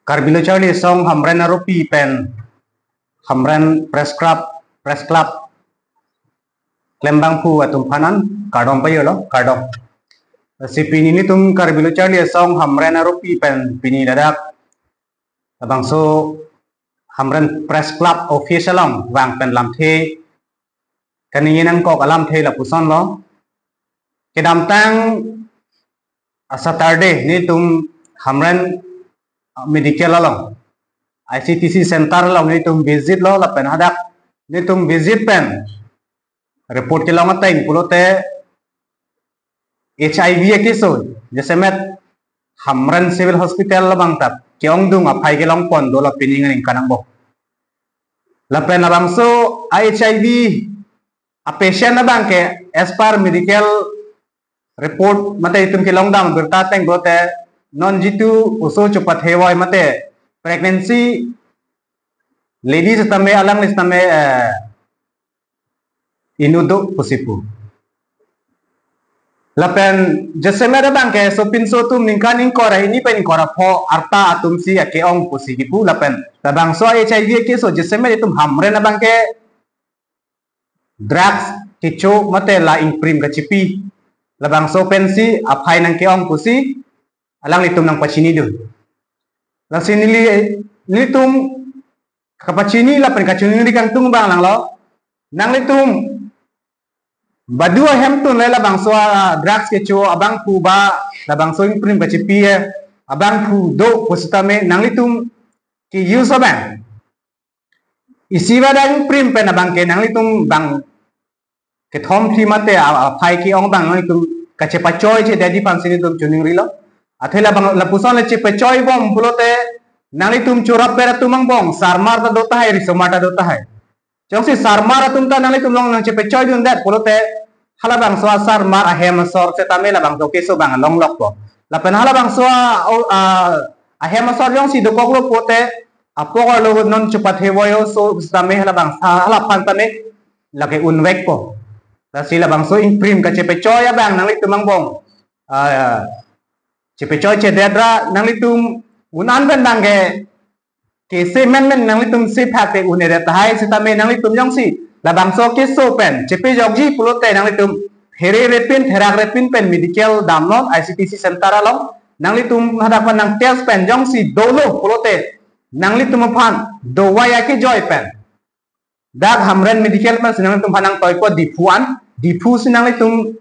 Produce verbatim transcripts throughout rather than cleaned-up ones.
Karbi Lo Charli Asong Hamren Aropi pen Hamren Press Club, Press Club klembangphu atum aphan an kardom pajirlo, kardom. Si pini nelitum Karbi Lo Charli Asong Hamren Aropi pen pini ladak labangso Hamren Press Club office along vang pen lamthe kaningje nangkok alamthe lapusonlo. Kedamtang a Saturday nelitum Hamren, uh, medical along, I C T C center along nelitum visit lo, lapen hadak nelitum visit pen report kelong ateng pulote H I V akeso jasemet Hamren Civil Hospital labang ta ke-ongdung aphai kelong pon dolo, pini ningkan angbong. Lapen labangso a H I V a patient abangke as per medical report mate itum kelongdam birta ateng pulote non jitu oso chepathe voi mate pregnancy lady sitame alangli sitame, eh, inut do pusi pu. Lapen jasemet abangke sopinso atum ningkan ingkoi ra hini pen ingkoi ra pho arta atum si ake-ong pusi kipu, lapen labangso H I V akeso jasemet itum Hamren abangke drugs kecho mate la ingprim kachipi, labangso pensi aphai nangke-ong pusi alanglitum nangpachinidun. Lasi neli, nelitum kapachini lapen kachiningri kangtung abang langlo. Nanglitum badu ahemtun le labangso a drugs kecho abangphu ba labangso ingprim kachipi abangphu do pusitame nanglitum ke-use abang isi ba dang prim pen abangke nanglitum bang kethom thli mate a, aphai ke-ong abang nanglitum kachepachoi chedetji aphansi nelitum chiningrilo. Athe labang lapuson le chepachoi bom pulote nanglitum chorap pera atum angbong sarmar ta do tahai, risomar ta do tahai. Jongsi sarmar atum ta nanglitum along nangchepachoidundet pulote halabangso asarmar ahem asor setame labangso keso abang longlokpo. Lapen halabangso a, o, a, ahem asor jongsi dokoklo pulote apok arlo non chepathe voi oso setame halabang, ha, halaphan tame lake unvekpo. Lasi labangso ingprim kachepachoi abang nanglitum angbong, a, chepachoi chedet ra nanglitum un-an pen abangke kese menmen nanglitum si phak te un-edet tahai setame nanglitum jongsi labangso keso pen chepejokji pulote nanglitum here repin therak repin pen medical damnon I C T C center along nanglitum hadak pen nang test pen jongsi dolo pulote nanglitum aphan dawai akejoi pen dak Hamren Medical pen si nanglitum aphan nangtoipo Diphu an, Diphu si nanglitum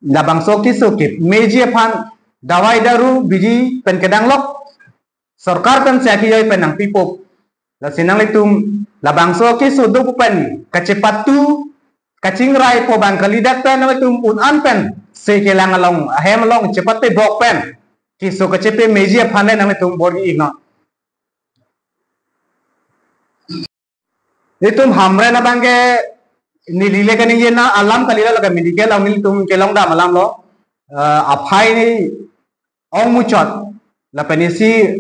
labangso keso kemeji aphan dawai daru biji pen kedanglok sorkar pen si akejoi pen nangpipo. Lasi nanglitum labangso keso do pen kachepatu kachingraipo abang kalidet pen nanglitum un-an pen se kelang along ahem along chepatebok pen keso kachepemeji aphan le nanglitum bor-i iknon. Nelitum Hamren abangke neli le kaningje na alam kalilo, lake medical along nelitum kelongdam alamlo. Eh, aphai ni ong muchot. Lapen isi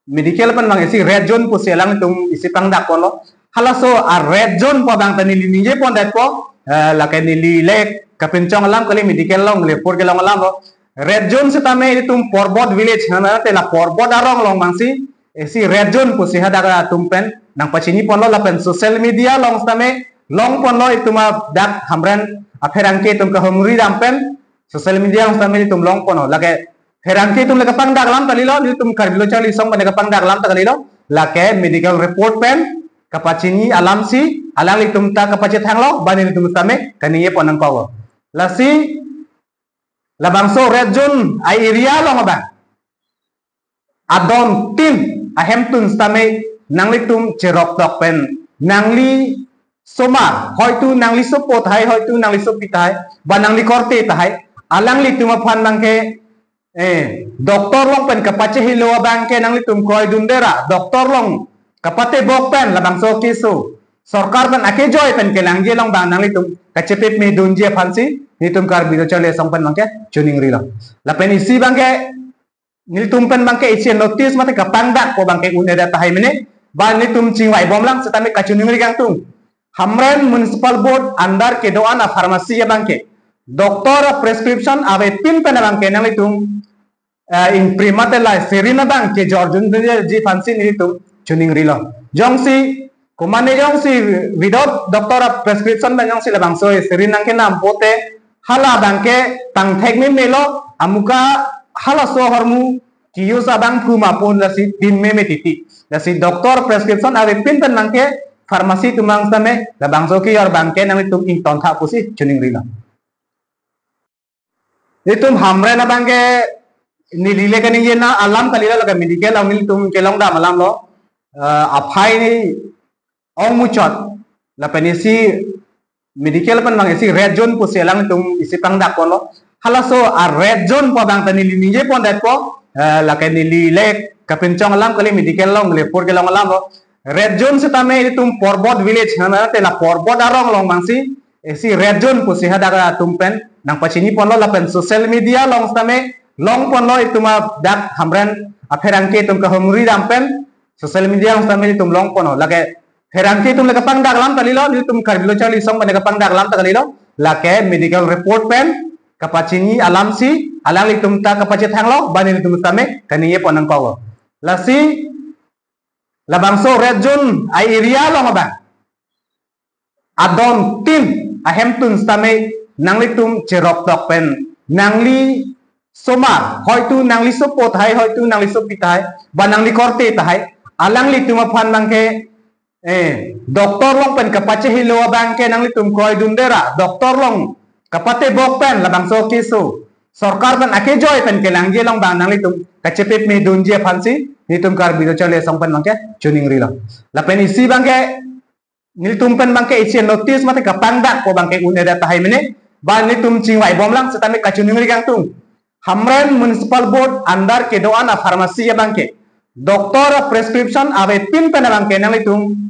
medical pen abang isi red zone pusi alanglitum isi pangdakponlo. Halaso a red zone pu abang ta neli ningjepondet po, eh, lake neli le kapinchong alam kali, medical along report kelong alamlo. Red zone setame itum Porbot village, nana te la Porbot arong along abangsi isi red zone pusi hadak atum pen nangpachiniponlo, lapen social media along setame longponlo, itum a dak Hamren apherangke atum kahumri dam pen social media along setame itum longponlo. Lake pherangke atum le kapangdak alam kalilo, itum Karbi Lo Charli Asong pen kapangdak alam ta kalilo, lake medical report pen kapachini alamsi alanglitum ta kapachethanglo, ba nelitum setame kaningjepon nangkoklo. Lasi labangso red zone a area along abang adon tin ahemtun setame nanglitum cheroktok pen nangli somar, hoitu nangli sopo tahai, hoitu nangli sopi tahai, ba nangli korte tahai, alanglitum aphan abangke, eh, doctor along pen kapachehelo abangke nanglitum kroidunde ra doctor along kapatebok pen labangso keso sorkar pen akejoi pen kelangji along abang nanglitum kachepemedunji aphansi nelitum Karbi Lo Charli Asong pen abangke chiningrilo. Lapen isi abangke nelitum pen abangke isi notice mate kapangdakpo abangke un-edet tahai mene, ba nelitum chingvaibomlang setame kachiningri kangtung. Hamren Municipal Board under kedo-an a pharmacy abangke doctor a prescription avepin pen abangke nanglitum eh, ingpri mate la serin abang kejor dunji aphansi nelitum choningrilo. Jongsi, komatne jongsi without doctor a prescription pen jongsi labangso serin nangkenam pote, hala abangke tangthek memelo, amuka halaso ahormu ke-use abang phu ma pu lasi tin meme titi. Lasi doctor prescription avepin pen abangke pharmacy atum abang sitame labangso kejor abangke nanglitum ingtontha pusi choningrilo. Itum Hamren abangke neli le kaningje alam kalilo, lake medical along nelitum kelongdam alamlo. Eh, aphai ni ongmuchot lapen isi medical pen abang isi red zone pusi alangtum isi pangdakponlo. Halaso a red zone pu abang ta neli ningjepondet po, eh, lake neli le kapinchong alam kali, medical along le pur kelong alamlo. Red zone sitame itum Porbot village, nana te la Porbot arong along abangsi isi red zone pusi hadak atum pen nangpachiniponlo, lapen social media along sitame longponlo, itum a dak Hamren apherangke atum kahumri dam pen social media along sitame itum longponlo. Lake pherangke atum le kapangdak alam kalilo, itum Karbi Lo Charli Asong pen le kapangdak alam ta kalilo, lake medical report pen kapachini alamsi alanglitum ta kapachethanglo, ba nelitum sitame kaningjepon nangkoklo. Lasi labangso red zone a area along abang adon tin ahemtun sitame nanglitum cheroktok pen nangli somar, hoitu nangli sopo tahai, hoitu nangli sopi tahai, ba nangli korte tahai, alanglitum aphan abangke, eh, doctor along pen kapachehelo abangke nanglitum kroidunde ra, doctor along kapatebok pen labangso keso sorkar pen akejoi pen kelangji along abang nanglitum kachepip me dunji aphansi nelitum Karbi Lo Charli Asong pen abangke choningrilo. Lapen isi abangke nelitum pen abangke isi notice mate kapangdakpo abangke un-edet tahai mene, ba nelitum chingvaibomlang sitame kachoningri kangtung. Hamren Municipal Board under kedo-an a pharmacy abangke doctor a prescription avepin pen abangke nanglitum,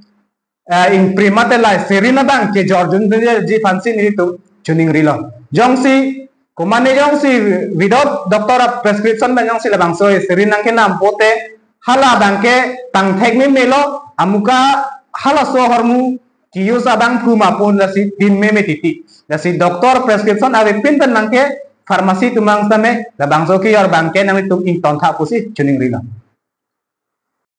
eh, ingpri mate la serin abang kejor dunji aphansi nelitum choningrilo. Jongsi, komatne jongsi without doctor a prescription pen jongsi labangso serin nangkenam pote, hala abangke tangthek memelo, amuka halaso ahormu ke-use abang phu ma pu lasi tin meme titi. Lasi doctor prescription avepin pen abangke pharmacy atum abang sitame labangso kejor abangke nanglitum ingtontha pusi choningrilo.